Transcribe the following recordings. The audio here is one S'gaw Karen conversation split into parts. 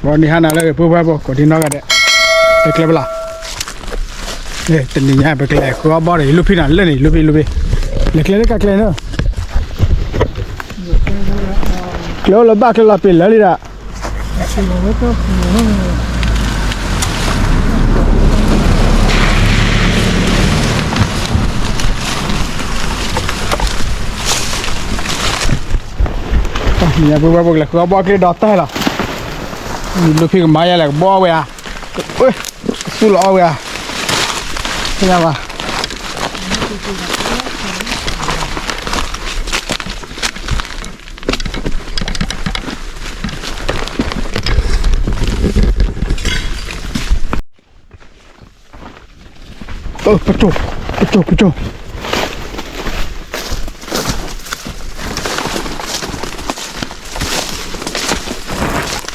ဂီၤနံၤဟါနၤလၢအဂ့ၤ ပုၢ်ဝဲၢ်ဖိ ကိးဒံနီၢ်ဂၤဒဲး, လဲၤကျဲပလီၤ, တနံၤညါပကလဲၤဃုအီၣ်ဘီဒီး ယလူၢ်ဖံနၤ လၢန့ၣ် လူၢ်ဖံ လူၢ်ဖံ, လဲၤကျဲလၢကကျဲန့ၣ်, ကျဲအိၣ်လၢဘၣ်ကျဲလီၤပ့ၤလၢလံဒီး နံၤညါပဝဲပကလဲၤဃုအီၣ်ဘီကျ့ဒီးတၢ်လီၤ, လူၢ်ဖံကမၤယဲလဲၣ် ကဘီအီၣ်ဝဲဧါ, ကသူၣ်လီၤအီၣ်ဝဲဧါ, ဖဲညါဘၣ် ပကၠိ, ပကၠိ, ပကၠိ,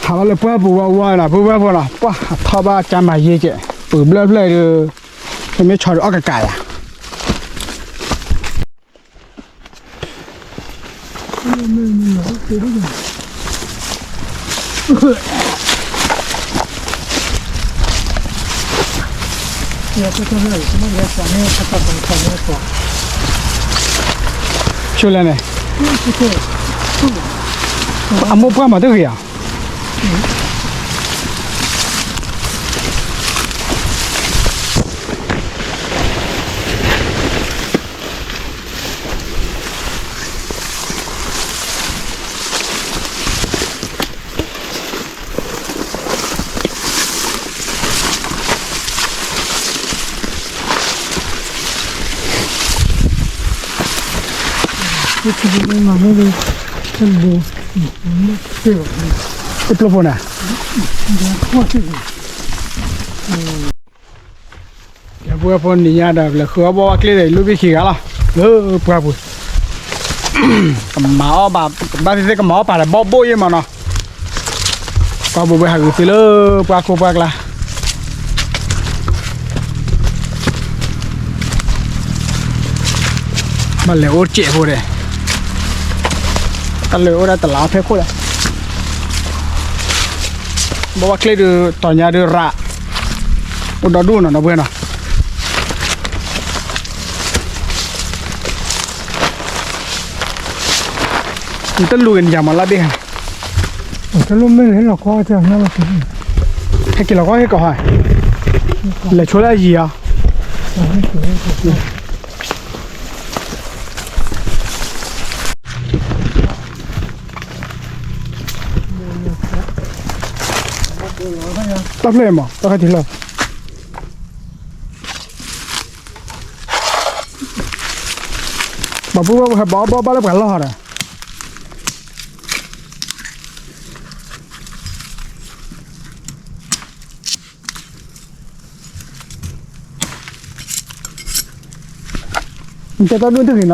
ဟးလီၤလၢပှၢ်ပူၤဝါဝါနီၤ ပဝဲပှၢ်နီၤ ပှၢ်အထီၣ်ဘၣ်ကၢ်မၤယ့ကဲး ပှၤဘျၢဖျၢၣ်ဒီး ပမ့ၢ်ဆီဒီးအီၣ်ကကးယၤ ဆိလဲၣ်န့ၣ်, အမိၢ်ပှၢ်မၤတဂ့ၤဧါ. တပျိဖိန့ၣ်, ပဝဲဖိနံၤညါဒီး လဲၤဃုအီၣ်ဘီအကျ့ဒီး လူၢ်ဘံၣ်ခံဂၤလီၤ, လၢပှၢ်ပူၤ, ကမၤအီၣ်ဘၣ်, ဘၣ်သ့ၣ်သ့ၣ်ကမၤအီၣ်ပာ်ဒီးဘီဘိၣ်ယဲၢ်မးနီၤ, ပှၢ်ပူၤဝဲဟးဂုာ်သ့လၢပှၢ်ခိၣ်ပှၢ်ကျါ ဘၣ်လဲၤအိၣ်စဲးဖိဒီး, တၢ်လၢအိၣ်ဒၣ်တလးအီၣ်ဖဲခိၣ်ဒီး, ဘီဘၣ်ချ့ဒုး တီၤညါဒုးရး, အိၣ်ဒီဒူၣ်နီၤ ဒီပုၢ်ဝဲၢ်နီၤ, နတလူၤက့ၤနယၤမၤလၢဒ့ၣ်ဟဲ, တလူၤမ့ၢ်လၢဟဲလီၤကီ, ဟဲက့ၤလီၤကီဟဲကီၢ်ဟဲ, လဲၤဆိလၢအယံၤဧါ. တၢ်ဖျၢၣ်အံၤမး တၢ်ခါထံလီၤ, ပှၤပုၢ်ဝဲၢ်ဟဲဘီဘီဘၣ်လၢပှၤလီၢ်ဟီဒီး နတဲတၢ်ဒိၣ်တဂ့ၤနီတဖျ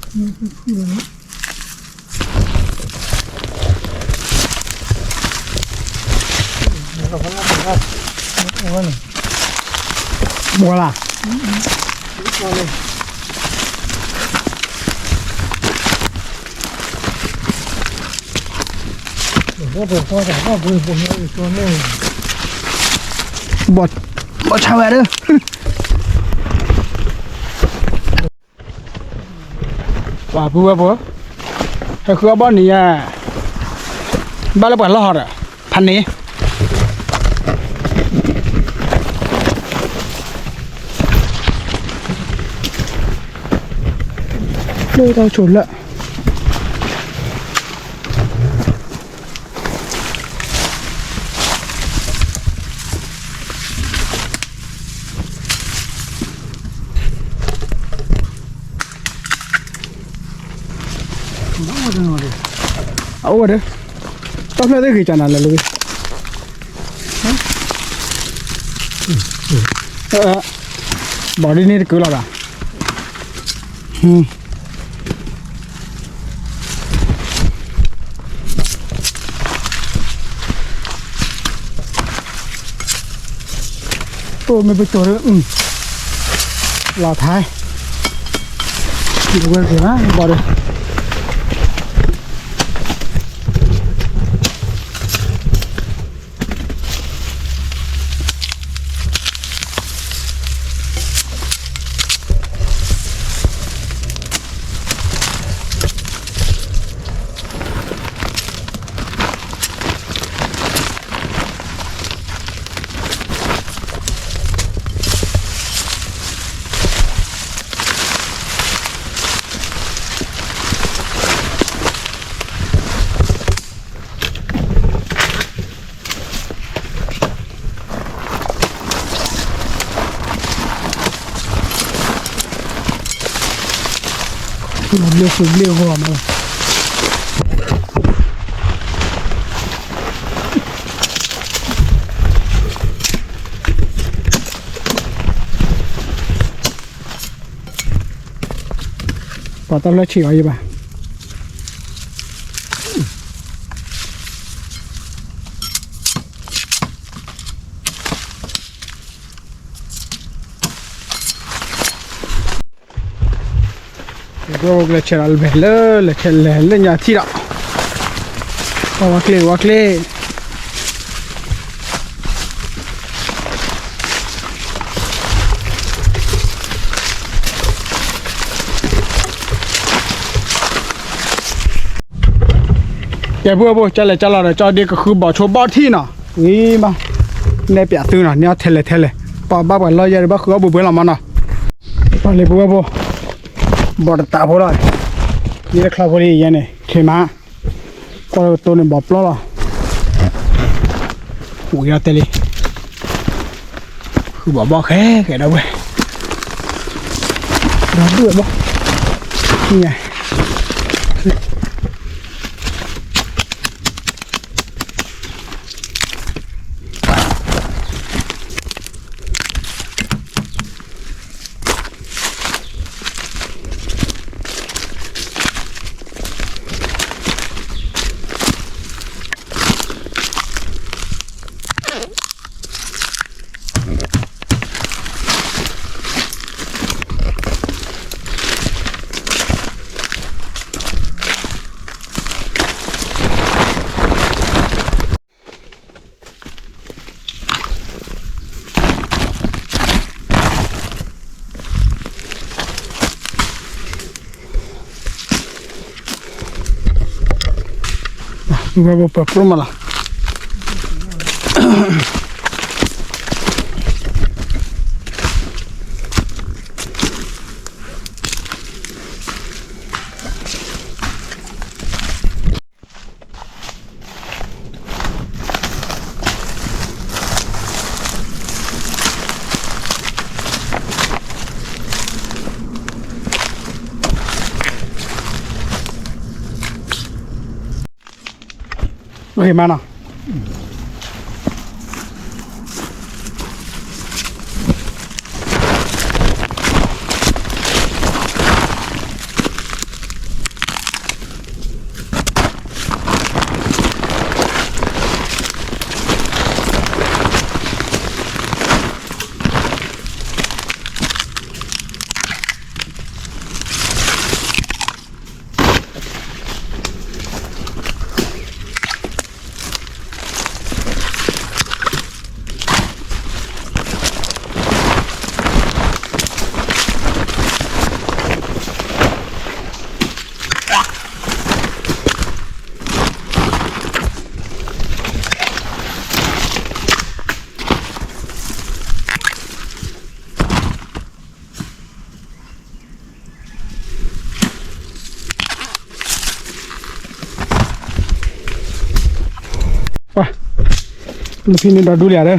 ၢၣ်, မ့ၢ်အံၤဘီပျီ, ဘီလၢ်, ဘီဆါဝဲဒၣ်, ပှၤပုၢ်ဝဲၢ်ဖိ, ဟဲဃုအီၣ်ဘီနံၤညါ, ဘၣ်လၢပှၤလီၢ်ဟီဒီး, ဖးန့ၣ် လၢတၢ်ဆိးလၢ အအိၣ်ဝဲဒၣ်, တၢ်ဖျၢၣ်သ့ၣ်ဂ့ၤကနၤလဲၤလၢ, ဘီဒ်န့ၣ်တကုလီၤဘၣ်. အိၣ်မ့ၢ်ပကၠိၤဒီး, လီၤထဲ, ဝဲက့ၤဘၣ် ဘီဒီး, ဘျ့ဃုာ်ဘျ့ဂီၤမးလီၤ. ပှၤတၢ်လၢဆံးအီၤယံၤဘၣ်. ကလဲၤဆဲးဒီးလဲၤလၢ လဲၤဆဲးလဲၤလၢညါထံၣ်ဒီး ဝါကျ့ ဝါကျ့ ကဲ ပုၢ်ဝဲၢ်ဖိ ကလဲၤကလီၤဒီး ကၠီဒ့ကဃုဘီၣ်ဆိဘီၣ်ထံၣ်နီၤ ဝံၤမး နဲၣ်ပၠးသုနီၤ န့ၢ်အီၣ်ထဲလဲၣ်ထဲလဲၣ် ပှၤဘၣ်ပှၤလီၢ်ယဲၢ်ဒီး ဘၣ်ဃုအီၣ်ဘှ့ဘှဲလီၤမးနီၤ ပှၤလံၤ ပုၢ်ဝဲၢ်ဖိ ဘီၣ်တတးဖိလီၤ ယဲတချီဖိလံ ယဲန့ၣ် ချ့မး ကွၢ်လၢကတိၤန့ၣ် ဘီၣ်ပျီလီၤ ဝံၤအီၣ်တဲလံ ဃုဘီၣ်ဘီၣ်ဃဲဃဲဒီပုၢ်ဝဲၢ် ဒီဒူၣ်ဝဲဘီၣ် န့ၣ် ဝဲပပပျိမးလီၤ ဂ့ၤမးနီၤ ပှၤ လၢဖံန့ၣ်ဒီးဒူလံဧါဒီး လၢ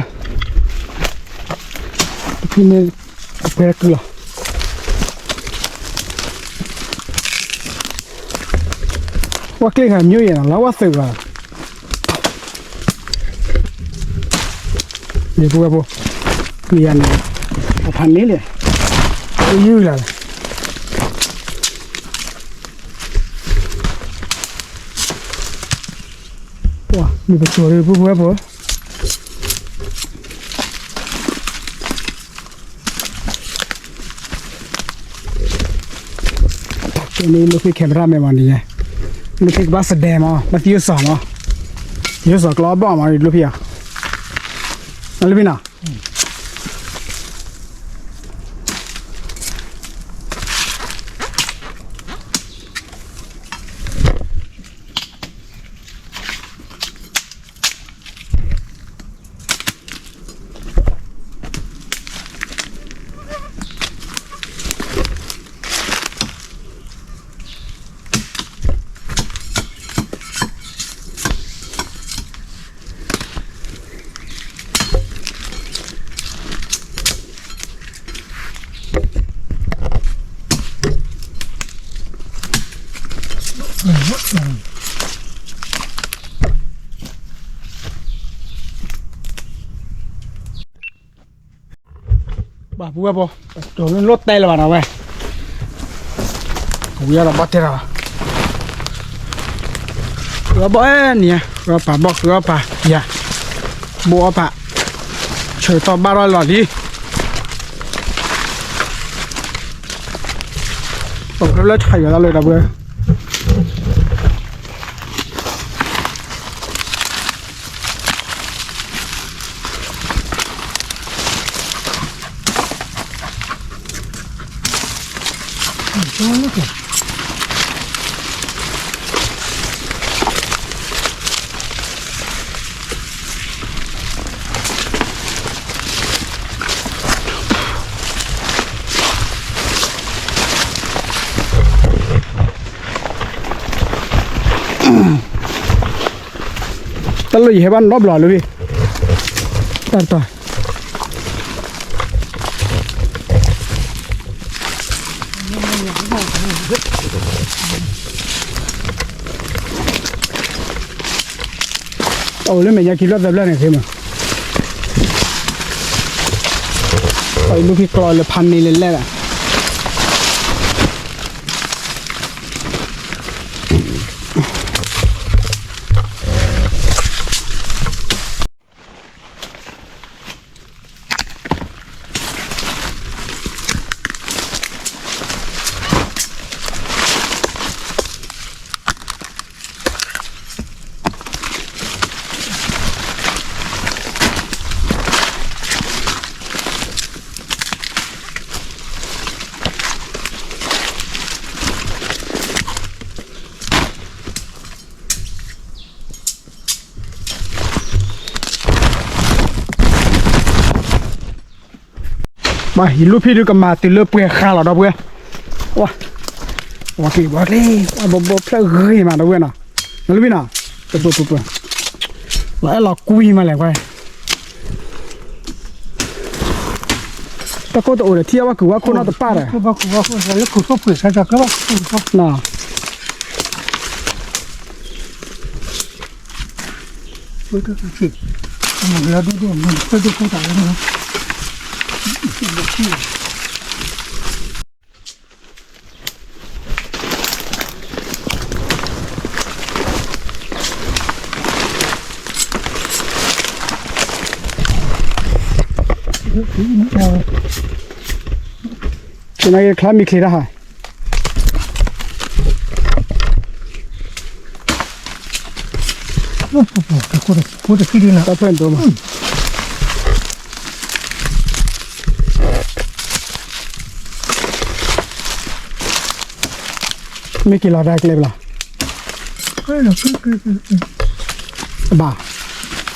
ဖံန့ၣ် အပှဲၤကုလီၤ ဝဲကျ့ၣ်ဂၤ မျိုးရယ်နီၤ လၢဝဲသုးဂၤ န့ၣ်ပဝဲဖိ မ့ၢ်ယၤန့ၣ် အဖးန့ၣ်လဲၣ် တယုၢ်လၢ်လၢ် ပှၤ မ့ၢ်ပစိၤဒီး ပဝဲဖိ န့ၣ် လိၣ်ဖံ camera မဲာ်မးန့ၣ် လိၣ်ဖံကဘၣ်စဒဲမး ဘၣ်သံယိၣ်စီၤမး ယိၣ်စီၤကျီဘီၣ်မး လိၣ်ဖံဧါ လိၣ်ဖံနီၤ ဘၣ်ပူဝဲဖိ, တလိၣ်တဲလၢၤဘၣ်နီၤဝဲ, ဝံၤဒီးဘီၣ်တဲလီၤ, ဃုအီၣ်ဘီၣ်နံၤ, ဃုအီၣ်ပာ်ဘီၣ် ဃုအီၣ်ပာ်ယၤ, ဘိၣ်အီၣ်ပာ်, ဆၢကတီၢ်ဘၣ်ထီၣ်လီၤလံ, ပှၤဖျၢၣ်လၢဆါယွၤတၢ်လၢဒီပုၢ်ဝဲၢ် တၢ်လၢယဟဲဘၣ်နီတဘျီလၢဝံၤ, တၢ်တတီၤ အိၣ်လၢမဲာ်ညါခံဘျီသၢဘျီန့ၣ်သ့မး, အံၤလူၢ်ဖံကျီလၢဖးမ့ၢ်လဲၣ်လဲၣ်လၢ ဘၣ်ဟံးလူၢ်ဖံဒုးကမၤတုၤလၢပှဲၤဃါလီၤဒီပုၢ်ဝဲၢ်, ဝါ, ဝါကျ့ၤဝါကျ့ၤ ဝါဘိဘိဖျၢၣ်ဂ့ၤမးဒီပုၢ်ဝဲၢ်နီၤ, နလူၢ်ဖံနီၤ, ပပပပ, လီၤအဲၣ်လီၤကွံမးလဲၣ်ကွၢ် တၢ်ကိၢ်တအိၣ်ဒီးထံၣ်အဝဲကုၤဝါခိၣ်နီတပၣ်ဒီး, သနာ်က့ချါမံၤချ့တၢ်ဟါ, တၢ်ဖျၢၣ်ဒိၣ်မး မ့ၢ်က့ၤလီၤတၢ်ကျဲပလီၤ, ဘၣ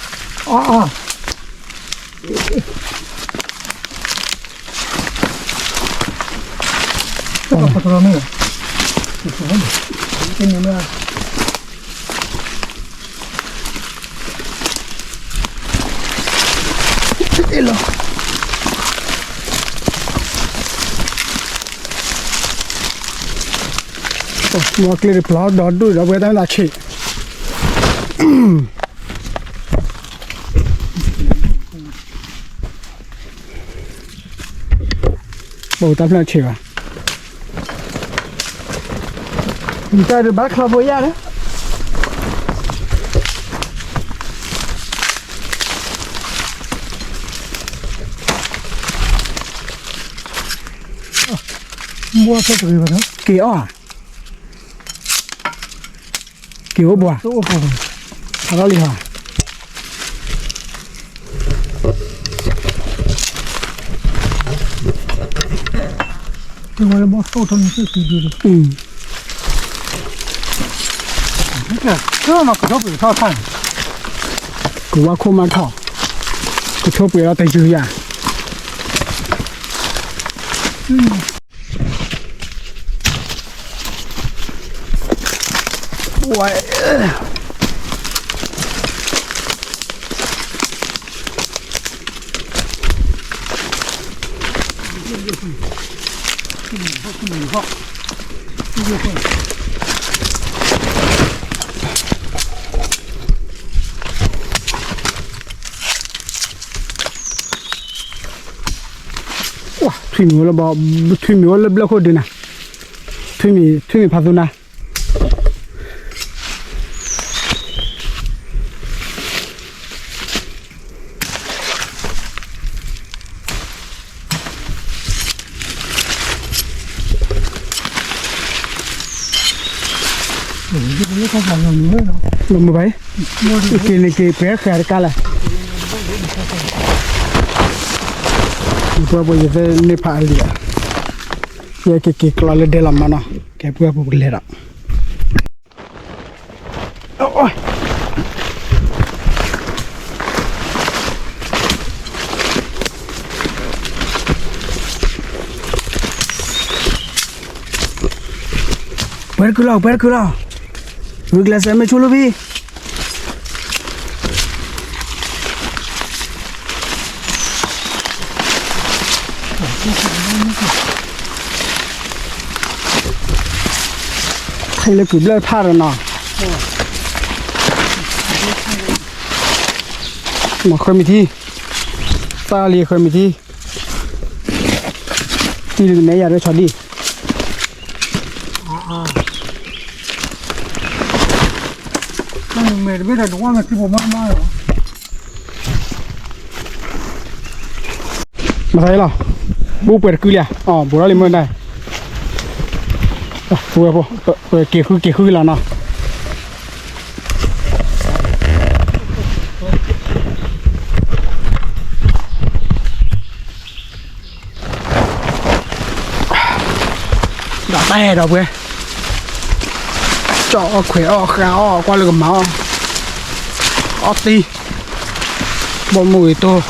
်, အါအါ မ့ၢ်ကျ့တပျီဒီဒူၣ်ဒီးဝဲတၢ်မ့ၢ်သးဆံး, ပအိၣ်တၢ်ဖျၢၣ်ဆံးဘၣ်, တၢ်ဒုးဘၣ်ချီဖိယၢ်လၢ က့ၤအီၣ်ဧါ, က့ၤအိၣ်ဘှီ, ဟးထီၣ်လံဟါ, တဲဝဲလၢဘီၣ်သိၣ်ထီၣ်န့ၣ် ကထိပှ့ၤထီၣ်ခါန့ၣ်, ကဝါခိၣ်မးထီၣ်, ကထိပှ့ၤလီၤတယုၢ်ယၤ, ဝဲ ဟီၣ် ထွံၣ်မံၤအိၣ်လၢဘီ, ထွံၣ်မံၤအိၣ်လၢဘျၢၣ်ခိၣ်ဒုနၤ, ထွံၣ်မံၤ, ထွံၣ်မံၤဖးသူနၤ. မ့ၢ်ဘၣ်, က့ၤန့ၣ်က့ၤပှဲၤဃာ်တကါလဲၣ်. ပှၤဘၣ်ယသ့ၣ်န့ၢ်ဖးအလံၤ, ယက့ၤက့ၤကျီလၢဒဲလီၤမးနီၤ, ကဲပှၤပူၤကလဲၤဒီး ပှဲၤတကုလီၤ, ပှဲၤတကုလီၤ, ဂုာ်ကျဲးစၢးမ့ၢ်ဆူလၢဖံ ဖဲလၢကုၢ်ဘျၢၣ်ထၣ်ဒီးနီၤ, မ့ၢ်ဃၢမံၤထံ, သၣ်လံဃၢမံၤထံ, တံၢ်လံကနဲယၤရၢဆီဒံၣ် မ့ၢ်တဘ့ၣ်ဒီးတဝၢ်မ့ၢ်ထံဖိမါမါလီၤ. မသးအံၤလီၤ, ဘူပှဲၤတကုလံဧါ, အီၤ ဘူးထီၣ်လံမ့ၢ်ဒၣ်, ပက့ၤဃုက့ၤဃုလီၤနီၤ. ဒၣ်တၢ်အဲၣ်ဒိးပှဲၤ, ကၠီၣ်အီၣ်ခွဲးအီၣ်ဃါအီၣ်ကွၢ်လၢကမၤအီၣ်, အီၣ်တံၢ်, ဘီၣ်မုၢ်ဂ့ၤတိၢ်,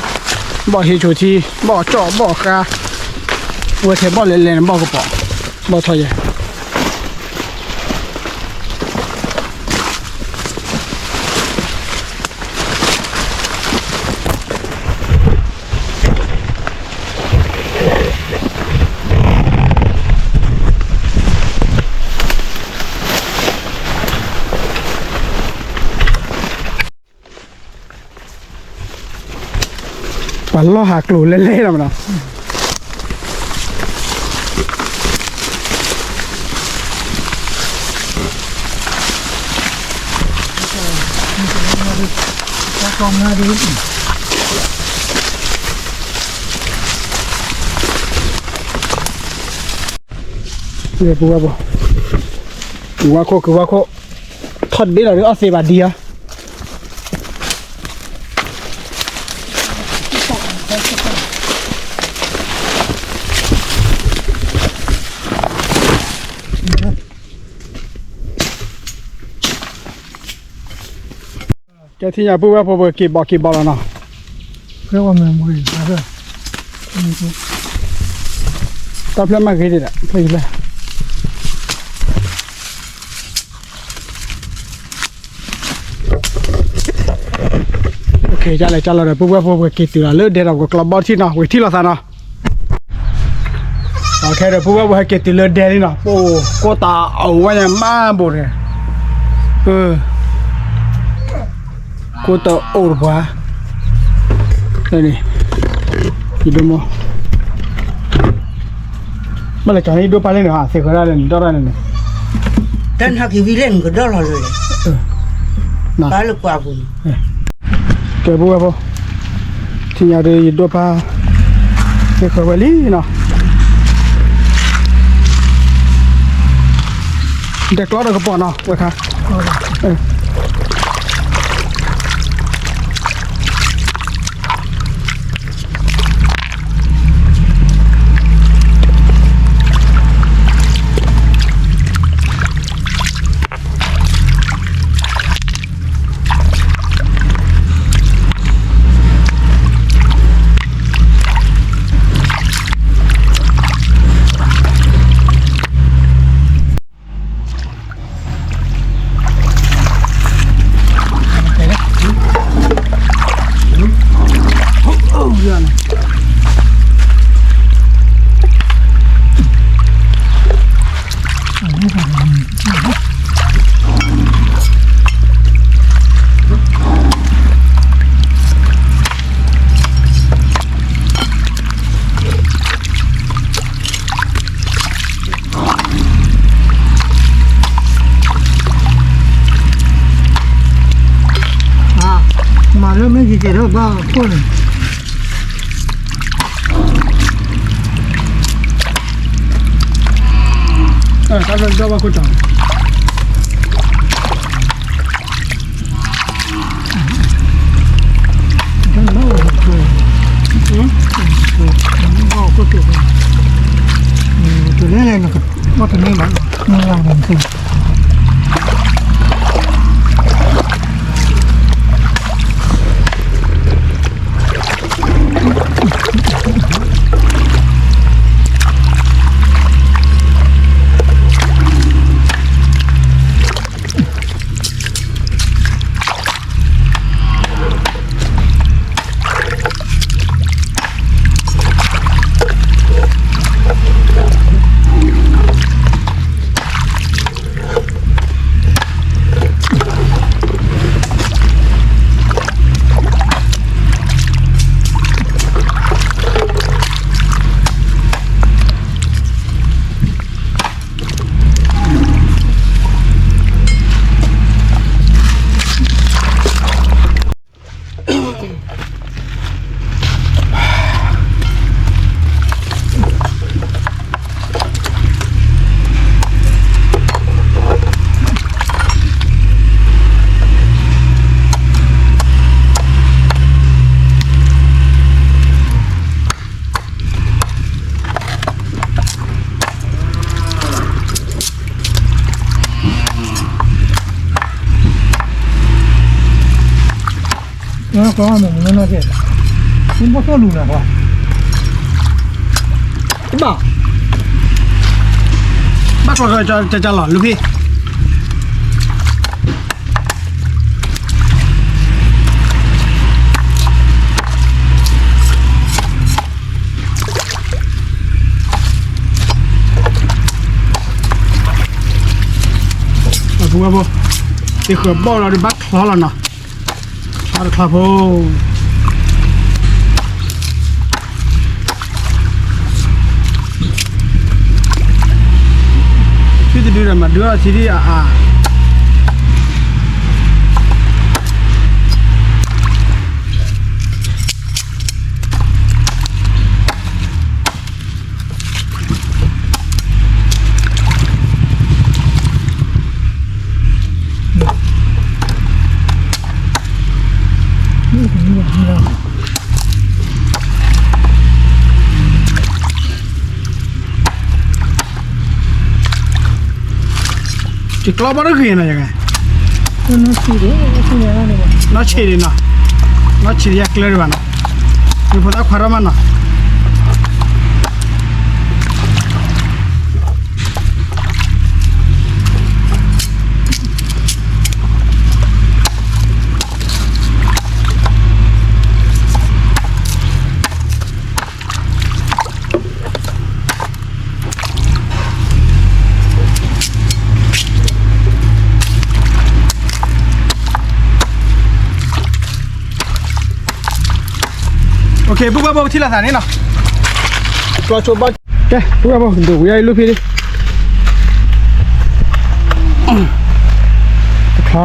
ဘီၣ်ဟ့ၣ်ဆိထံ, ဘီၣ်ကၠီၣ်ဘီၣ်ဃါ, ဝဲထဲဘီၣ်လဲၤလဲၤန့ၣ်ဘီၣ်ကပီၤ, ဘီၣ်ထီၣ်ယဲၢ် ပှၤလီၢ်ဟးကျိၤလဲလဲလီၤမနီၤ. ပူၤဝဲဖိ, ကုၢ်ဝါခိၣ် ကုၢ်ဝါခိၣ်, ထီၣ်တဘ့ၣ်လီၤဒုးအီၣ်သ့ဘၣ်ဒံးဧါ. ကဲထံၣ်ညါပုၢ်ဝဲၢ်ဖိ ပက့ၤဘီက့ၤဘီလီၤနီၤ. တၢ်ဖျၢၣ်မၤဂ့ၤဒံးဒၣ် ဖျၢၣ်ယံၤဖျၢၣ်. ကလဲၤကလီၤဒီး ပုၢ်ဝဲၢ်ဖိ ပက့ၤတုၤလီၤလၢဒဲဒီး ပကကျီဘီထံၣ်နီၤ ပကထံၣ်လိာ်သးနီၤ. ခဲဒီး ပုၢ်ဝဲၢ်ဖိ ဟဲက့ၤတုၤလၢဒဲလံနီၤ ပအိၣ်ကိးတၢ်အိၣ်ဝဲညါမးဘိၣ်ဒီး ကိးတၢ်အိၣ်တပှၤန့ၣ် ယဒိၣ်မး ဘၣ်လဲၤကၠီၤန့ၣ် ယဒိၣ်ပၢ်လၢန့ၣ် သ့ၣ်ဃီဒၣ်လၢန့ၣ် ဒီၣ်ဒၣ်န့ၣ်န့ၣ် တၢ်နဟးက့ၤဝံၤလဲၣ် နကဒီၣ်လီၤလၢၤလဲၣ် ပၢ်လၢကွၢ်ပူၤန့ၣ် ကဲပုၢ်ဝဲၢ်ဖိ ထံၣ်ညါဒီးယဒိၣ်ပၢ် သ့ၣ်ဃီဝဲလံနီၤ ဒဲကျီဒီးကပီၤနီၤ ဝဲခါ အဲၣ်ဒိးဘၣ်ခိၣ်န့ၣ်, တၢ်ဘျီဒီဘၣ်ခိၣ်တီၤ, တၢ်ဘျီဘၣ်ခိၣ်တီၤ, တလဲၤလဲၤနကဘၣ်တန့ၢ်ဘၣ်, န့ၢ်ဘၣ်န့ၣ် ကွၢ်မ့ၢ်မ့ၢ်နီၢ်ကဲ, မ့ၢ်ဘၣ်သိၣ်လူၤနၤကွၢ်, ဘၣ်, ဘၣ်ကျီၤကၢကၢလီၤ လူဖံ အပူၤဝဲဖိ, တဃၢၤဘီၣ်လီၤဒီးဘၣ်ချီလီၤနီၤ, ချီတချီဖိ, ဖံတဒုဒီးမၤဒုးအီၣ်ထံဒံးအါအါ ယကျီဘၣ်တဂ့ၤနီၤ, ယက, နီၢ်ဆံးဒံးနီၤ, နီၢ်ဆံးဒံးယကျၢၤဒံးဘၣ်နီၤ, ယဖိသၣ်ခွါထီၣ်မးနီၤ. ပူၤဘၣ်ဘိ ပထံၣ်လိာ်သးန့ၣ်နီၤ, ကျီဆိဘၣ်, ကဲ ပူၤဘၣ်ဘိ ဒိးဝံၤအံၤလူဖံလံ, တချီ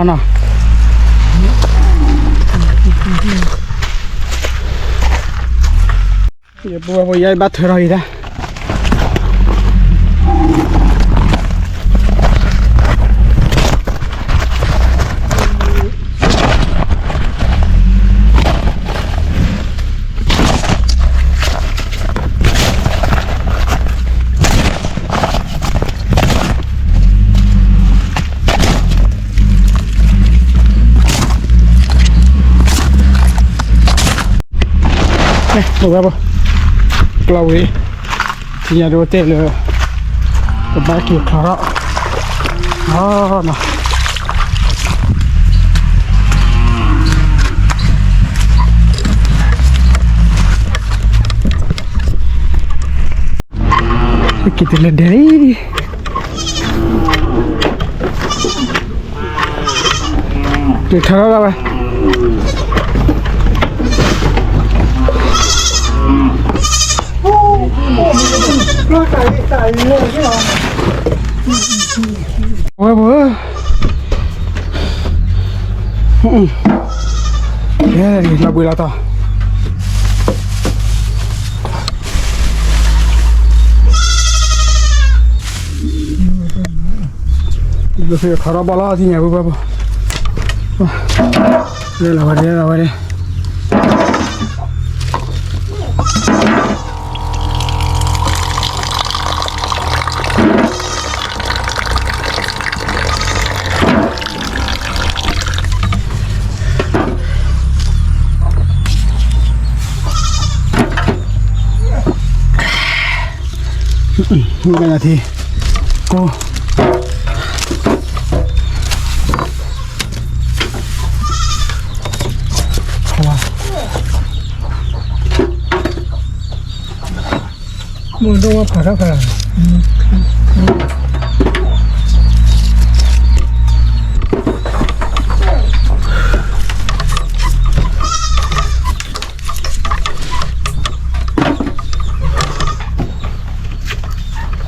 နီၤ. ပူၤဘၣ်ဘိ ယဘၣ်ထၢထီၣ်အံၤဒၣ် ပူၤဘၣ်ဘိ ကျီဝံၤ ထံၣ်ညါဒိတဲလၢ ကဘၣ်က့ၤချီထီၣ် အီၤနီၤ က့ၤတုၤလၢဒဲလံ က့ၤထီၣ်ထီၣ်ဝဲ ဝဲပှၤ လီၤဘှံးလီၤတီၤ, ခးထီၣ်ဘီၣ်လီၤ သ့ၣ်ညါပူၤပူၤ, လၢလီၤဝဲဒၣ် လီၤဝဲဒၣ် မုၢ်ကနၣ်ထံ ကိၢ် မုၢ်ဒိၣ်ဝဲဖးထီၣ်ဖးလီၤ, ဘိၣ်ကသးတပၢၢ်လၢတၢ်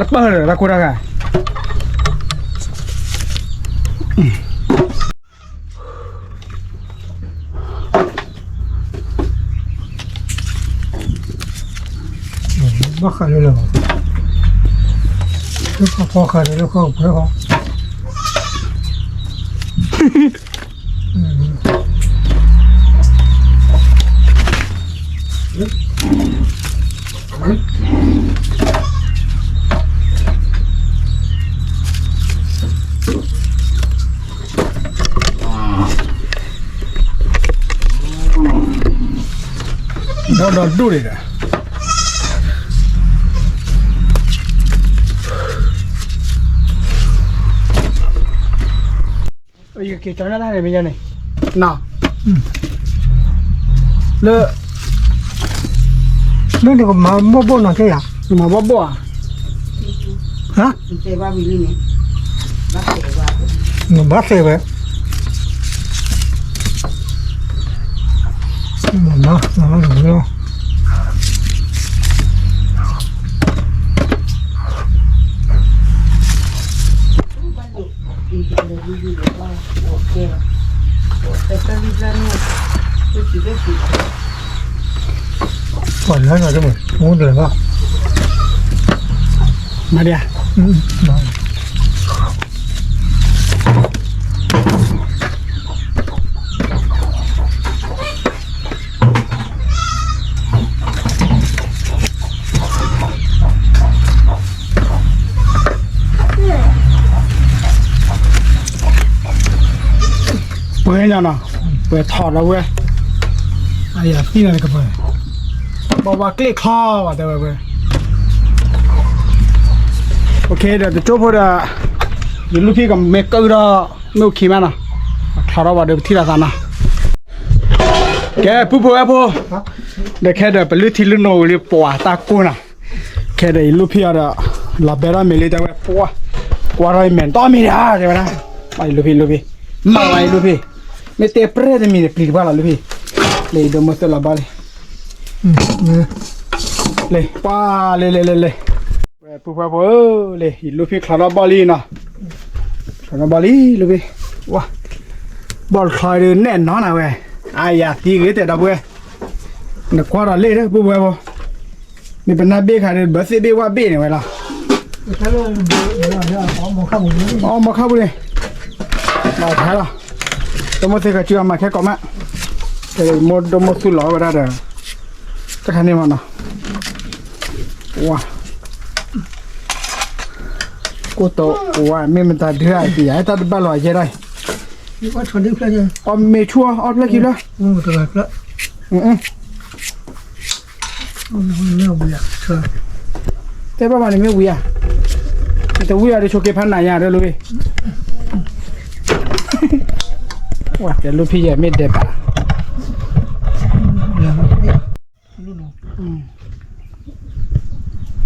ကိၢ်တၢ်ဂီၤ, ဘၣ်ဃးလၢလၢ, လၢခီဖီဃးဒီးလၢခီကပှဲၤဃီ, ဒီးဒီးဒိၣ်န့ၣ်ဒီး, ယက့ၤကၠီၤန့ၢ်တၢ်န့ၣ်မ့ၢ်ယါန့ၣ်, လၢ, လၢနကမၤဘီၣ်ဘီၣ်နီၤကဲယၤ, နမၤဘီၣ်ဘီၣ်ဧါ, ဟါ, နဘၣ်သ့ၣ်ဝဲ, နမၤ, မၤဘီၣ်လီၤ. ပှၤလၢနၤတမ့ၢ် မူတလၢၤဘၣ်, မၤဒံးဧါ, ပှဲၤညါနီၤ, ပှဲၤထီၣ်ဒီးဝဲ, အယၤသံနၤကပှဲၤ, ဘၣ်ဝဲကျ့ၣ်ချီဘၣ်တဲဝဲပှဲၤ, ဒီးတကၠိဖိဒီး, ယလူၢ်ဖံကမဲာ်ကၢဒီး, မ့ၢ်အိၣ်ခံမးနီၤ, ချီထီၣ်ဘၣ်ဒီးပထံၣ်လိာ်သးနီၤ. ကဲ ပုၢ်ဖိဝဲၢ်ဖိ, ဒီးခဲဒီးပလုၢ်ထံလုၢ်နိဝံၤလံပှၤတၢ်ကိၢ်နီၤ, ခဲဒီးယလူၢ်ဖံအီၤဒီး, လီၤဘဲထီၣ်မ့ၤလံတဲဝဲ, ကွၢ်ထီၣ်ယမဲာ်တီမံၤဒံးဧါတဲဝဲဒၣ်, ယလူၢ်ဖံ ယလူၢ်ဖံ, မၤဝဲယလူၢ်ဖံ, မ့ၢ်တဲပြဲၢ်တမံၤန့ၣ် ပျံၤတဘၣ်လီၤလူၢ်ဖံ, လၢယဒိၣ်မိၢ်သုးလီၤဘီၣ်လံ, လၢ, ပှၤလၢလၢလၢလၢ ပုၢ်ဖိဝဲၢ်ဖိဧၢ, လၢယလူၢ်ဖံချီထီၣ်ဘီၣ်လံနီၤ, ချီထီၣ်ဘီၣ်လံလူၢ်ဖံ, ဝါ, ဘီၣ်ချီဒုးနဲၣ်နီၤနၤဝဲ, အယၤသံဂ့ၤတဲဒီပုၢ်ဝဲၢ်, နကွၢ်ဒီးလ့ၣ်ဒီးပုၢ်ဖိဝဲၢ်ဖိ, မ့ၢ်ပနၢ်ဘ့ၣ်ခါဒီး ဘၢသ့ၣ်ဘ့ၣ်ဝၣ်ဘ့ၣ်န့ၣ်ဝဲလီၤ, အီၣ်မီၤခါပူၤန့ၣ်, ဘၣ်ထဲလီၤ, တမ့ၢ်သ့ၣ်ကစုအမၤခဲကိးမး, မိၢ်ဒိၣ်မိၢ်သုးလီၤဝဲဒၣ်ဒီး, တခါန့ၣ်မနီၤ, ဝါ ကိၢ်တိး ဝါ မ့ၢ်မတၤဒုးဧါ ယတၢ်တဘၣ်လီၤယဲဒၣ်, အီၣ်မ့ၤဆူၣ်အီၣ်ဖျၢၣ်ခံဖျၢၣ်, တဲဘၣ်မးန့ၣ်မ့ၢ်ဝံၤဧါ, တဝံၤအီၤဒီးဆိးက့ဖးနးယါဒီးလူၤဘ့ၣ်, ဝဲတဲလူၤဖံယဲၢ်မ့ၢ်ဒဲးဘၣ်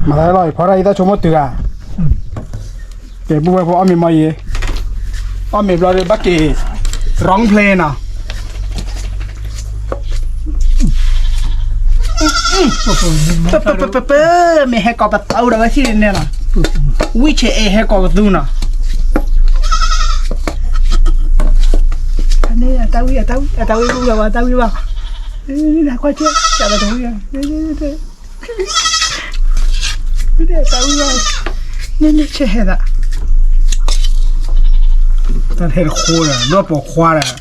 မၤသးလီၤ ဖီတၢ်အံၤတၢ်ဆိကမိၣ်တုၤဧါ, ကဲ ပုၢ်ဝဲၢ်ဖိအီၣ်မ့ၤမီၤယံၤ, အီၣ်မ့ၤဘျီဒီးဘၣ်က့ၤ ร้องเพลง နီၤ, ပၢၢ် မ့ၢ်ဟဲကိးပသူဒီးဝဲထံၣ်န့ၣ်လီၤ, ဝံၣ်ဆဲးအဲၣ်ဟဲကိးပသူနီၤ, န့ၣ် တၢ်ဝံၣ် အတၢ်ဝံၣ် အတၢ်ဝံၣ် ဝံၣ်ဝံၣ် တၢ်ဝံၣ်ဘၣ်, ကွၢ်ကဲ တၢ်ဝံၣ်ဘၣ်, တၢ်ဝံၣ်ဘၣ်, န့ၣ်ဆဲးဟဲသး, တၢ်ဟဲတဃိဒီး ဒီးပိာ်ခွါဒီး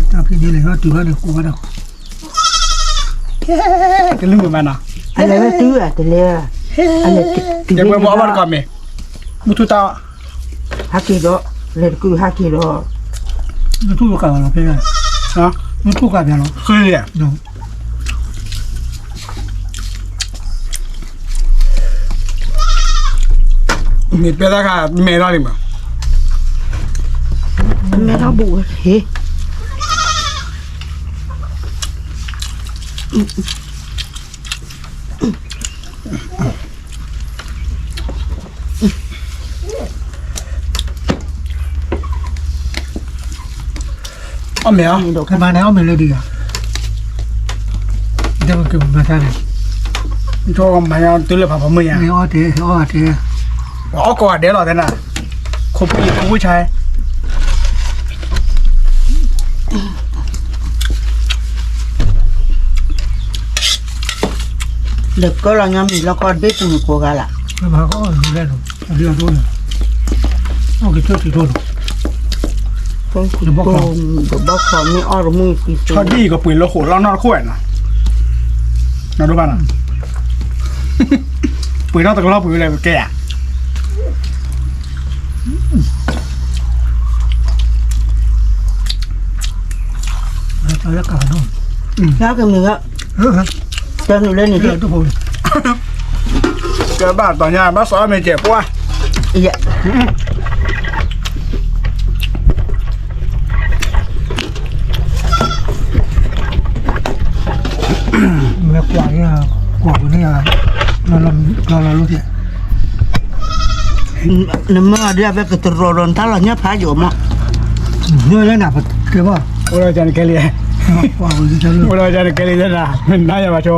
တၢ်ဖံးန့ၣ်လဲၤထီၣ်တုၤလီၤန့ၣ် ဃိဘၣ်ဒီး, ကလုၢ်မုာ်မးနီၤ, အလဲၤဝဲတုၤတလဲၤ, အလဲၤတုၤဘၣ်အီၣ်ဘၣ်တကီၢ်မ့ၢ်, မုၢ်ထူၣ်တၢ်, ဟးက့ၤဒီး, လဲၤတကုၤဟးက့ၤဒီး, မုၢ်ထူၣ်ကးလီၤဖဲ, မုၢ်ထူၣ်ကးဖဲလီၤ, ဃ့လံ မ့ၢ်ပဲတၢ်ခါ မဲထီၣ်လံမး, မဲထီၣ်ဘူးဝဲ, အီၣ်မ့ၤအီၤ, ကမၤန့ၣ်အီၣ်မ့ၤလၢဒံးဧါ, ကမၤတၢ်န့ၣ်, မၤယၤတုၤလၢဖးဖီမုၢ်ညါ, အီၣ်တဲ, အီၣ်တဲ, အီၣ်ကိးဂၤဒဲးလီၤတဲနၤ, ခိးပှံၢ်ခိးဝံၢ်ဆါ ဒီးကလီၤညါမံၤလီၤကီၢ်ဒ့ပူၤန့ၣ်ကိးဂၤလၢ်, ဘၣ်ကီၢ်န့ၣ်, အီၣ်က့ၤထိၣ်ထံထိၣ်န့ၣ်, ဘီခီမ့ၢ်အီၣ်တမုၢ်, ဆီဒံၣ်ကပှ့ၤလၢဃိးလီၢ်နီၢ်တခိၣ်ဝဲနီၤ, နီၢ်ဒိၣ်ဘၣ်နီၤ, ပှ့ၤထီၣ်တကလီၢ်ပှ့ၤဝဲလဲၣ်ကဲဧါ ကမ့ၢ်, တၢ်နုာ်လၢန့ၣ်, ကဘၣ်တီၤညါ ဘၣ်စီၤအီၣ်မ့ၤစဲးပှၢ်, ယဲ မ့ၢ်ကွၢ်န့ၣ်, ကွၢ်ပူၤန့ၣ်, လီၤလီၤလီၤ, နမ့ၢ်ဒ်အဝဲကတရီဒီးနတၢ်လီၤညါဖးယိာ်မး, နလၢနၤပတဲဘၣ်, အိၣ်လီၤကနကဲလံ, အိၣ်လီၤကနကဲလံ, နၤယၤဘၣ်ဆိ,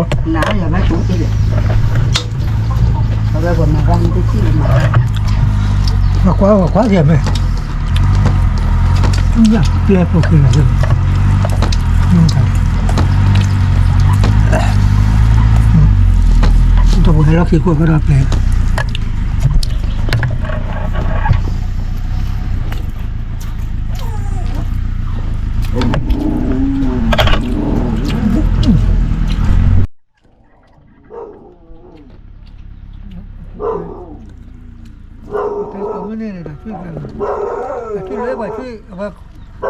ကွၢ်ကွၢ်ကဲမ့ၢ် ပျဲဖိက့ၤလီၤ, တၢ်ဖိဟဲလီၢ်ခံကွၢ်ကဒီးပျဲ ကဲဒီး ပုၢ်ဖိဝဲၢ်ဖိဒီး ပချီထီၣ်ဘီၣ်လံဒီး ပအီၣ်မ့ၤအီထံဝံၤလံနီ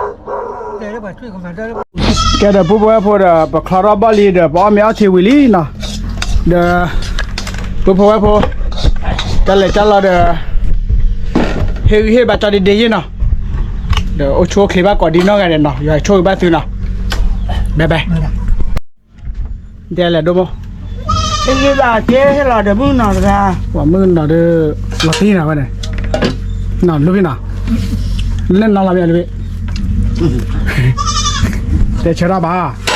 ၤ, ဒီး ပုၢ်ဖိဝဲၢ်ဖိ တၢ်လဲၤတၢ်လီၤဒီး ဟ့ၣ်ဂံၢ်ဟ့ၣ်ဘါကၠီဒ့ဒ့ယ့ၢ်နီၤ, ဒီးအိၣ်ဆူၣ်အိၣ်ချ့ဘၣ်ကိးဒံနီၢ်ဂၤဒဲးနီၤ, ယွၤဆိၣ်ဂ့ၤဘၣ်သုနီၤ, ဘဲဘဲ ဒ်လဲၣ်ဒိၣ်မိၢ်, ဟ့ၣ်ဂံၢ်ဘါက့ၤဟ့ၣ်လီၤဒီးမုၢ်နီၤတဂၤ, ပှၤမုၢ်နီၤဒီး လီၤတံၢ်နီၤဝဲန့ၣ်, နီၤလူဖံနီၤ, လၢနီၤလီၤမ့ၢ်လူဖံ, တဲဆၢထီၣ်ဘၣ်